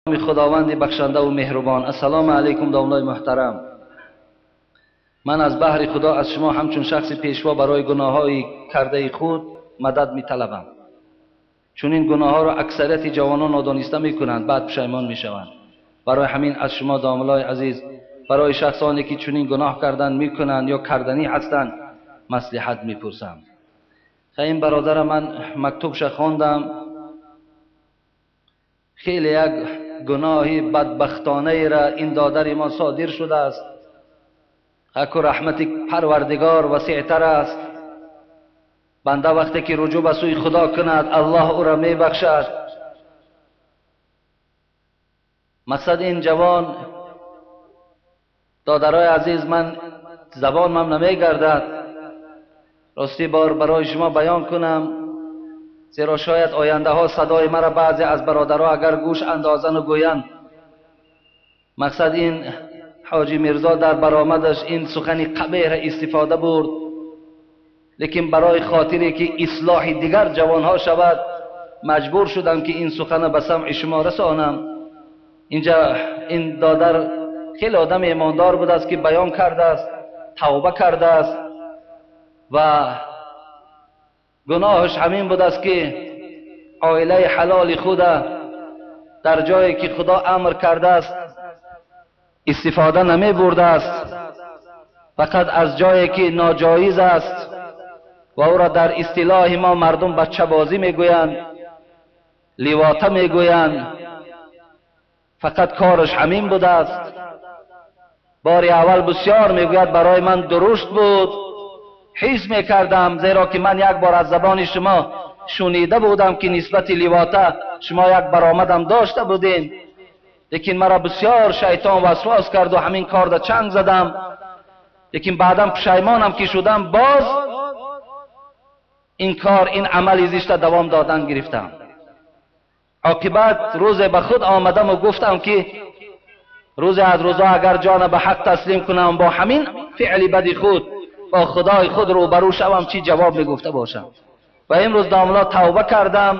Худованди бахшанда ва меҳрубон. Ассалому алайкум, домлаи муҳтарам. Ман аз баҳри Худо аз шумо ҳамчун шахси пешво барои гуноҳҳои кардаи худ мадад металабам. Чунин гуноҳҳоро аксарияти ҷавонон нодониста мекунанд, баъд пушаймон мешаванд. Барои ҳамин аз шумо, домлаи азиз, барои шахсоне ки чунин гуноҳ кардан мекунанд ё карданӣ ҳастанд, маслиҳат мепурсам. Ин бародара ман мактубша хондам. Хеле як гуноҳи бадбахтонаеро ин додари мо содир шудааст. Ҳаку раҳмати Парвардигор васеътар аст. Банда вақте ки руҷӯъ ба сӯи Худо кунад, Аллоҳ ӯро мебахшад. Мақсад ин ҷавон, додарои азиз, ман забонам намегардад рости бор барои шумо баён кунам, зеро шояд ояндаҳо садои маро баъзе аз бародаро агар гӯш андозанд гӯянд. Мақсад ин Ҳоҷи Мирзо дар баромадаш ин сухани қабеҳро истифода бурд, лекин барои хотире ки ислоҳи дигар ҷавонҳо шавад, маҷбур шудам ки ин суханро ба самъи шумо расонам. Инҷа ин додар хеле одами имондор будааст ки баён кардааст, тавба кардааст ва гуноҳаш ҳамин будааст ки оилаи ҳалоли худа дар ҷое ки Худо амр кардааст истифода намебурдааст, фақат аз ҷое ки ноҷоиз аст ва ӯро дар истилоҳи мо мардум бачабозӣ мегӯянд, ливота мегӯянд, фақат кораш ҳамин будааст. Бори аввал бисёр мегӯяд барои ман дурушт буд, ҳис мекардам, зеро ки ман як бор аз забони шумо шунида будам ки нисбати ливота шумо як баромадам дошта будем, лекин маро бисёр шайтон васвас кард ва ҳамин корда чанг задам, лекин баъдан пушаймонам ки шудам, боз ин кор, ин амали зишта давом додан гирифтам. Оқибат рӯзе ба худ омадам ва гуфтам ки рӯзе аз рӯзҳо агар ҷона ба ҳақ таслим кунам, бо ҳамин феъли бади худ бо Худои худ рӯбарӯ шавам, чӣ ҷавоб мегуфта бошам? Ва имрӯз домла тавба кардам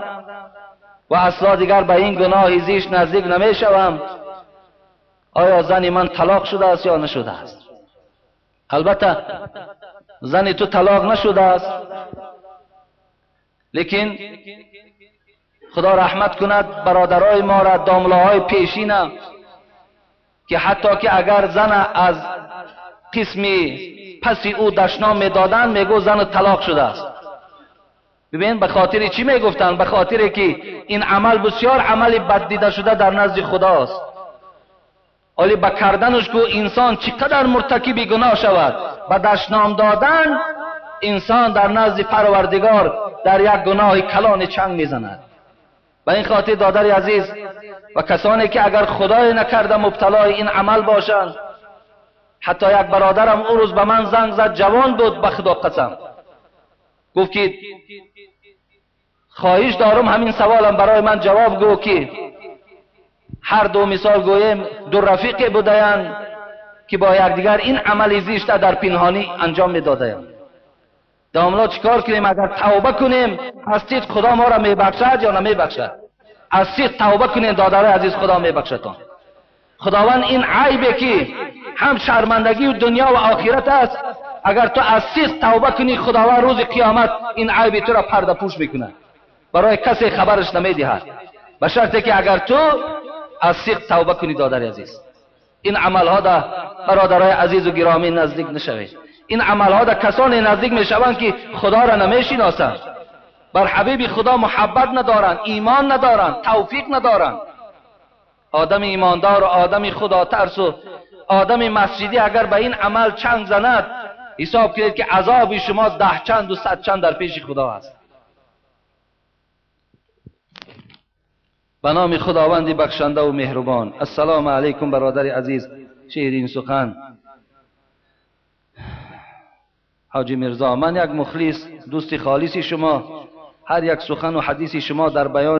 ва асло дигар ба ин гуноҳи зишт наздик намешавам. Оё зани ман талоқ шудааст ё нашудааст? Албатта зани ту талоқ нашудааст, лекин Худо раҳмат кунад бародарои моро, домлаҳои пешина, ки ҳатто ки агар зана аз қисми паси ӯ дашном медоданд, мегӯ зан талоқ шудааст. Бибин, ба хотири чӣ мегуфтанд? Ба хотире ки ин амал бисёр амали бад дида шуда дар назди Худост. Оли ба карданаш ку инсон чӣ қадар муртакиби гуноҳ шавад, ба дашном додан инсон дар назди Парвардигор дар як гуноҳи калони чанг мезанад. Ба ин хотир, додари азиз, ва касоне ки агар Худое накарда мубталои ин амал бошанд, ҳатто як бародарам он рӯз ба ман занг зад, ҷавон буд, ба Худо қасам, гуфт ки хоҳиш дорам ҳамин саволам барои ман ҷавоб гӯ, ки ҳар ду мисол гӯем ду рафиқе будаянд ки бо якдигар ин амали зишта дар пинҳонӣ анҷом медодаянд. Домло чӣ кор кунем? Агар тавба кунем, аз сидқ Худо моро мебахшад ё намебахшад? Аз сидқ тавба кунем, додарои азиз, Худо мебахшадтон. Худованд ин айбе ки ҳам шармандагии дунё ва охират аст, агар ту аз сидқ тавба кунӣ, Худованд рӯзи қиёмат ин айби туро пардапӯш мекунад, барои касе хабараш намедиҳад, ба шарте ки агар ту аз сидқ тавба кунӣ. Додари азиз, ин амалҳо да бародарои азизу гиромӣ наздик нашавед. Ин амалҳо да касоне наздик мешаванд ки Худоро намешиносанд, бар ҳабиби Худо муҳаббат надоранд, имон надоранд, тавфиқ надоранд. Одами имондор ва одами худотарсу одами масҷидӣ агар ба ин амал чанг занад, ҳисоб кунед ки азоби шумо 10 чанд ва 100 чанд дар пеши Худо аст. Ба номи Худованди бахшанда ва меҳрубон. Ассалому алайкум, бародари азиз, ширин сухан Ҳоҷи Мирзо. Ман як мухлис, дӯсти холиси шумо, ҳар як сухан ва ҳадиси шумо дар баён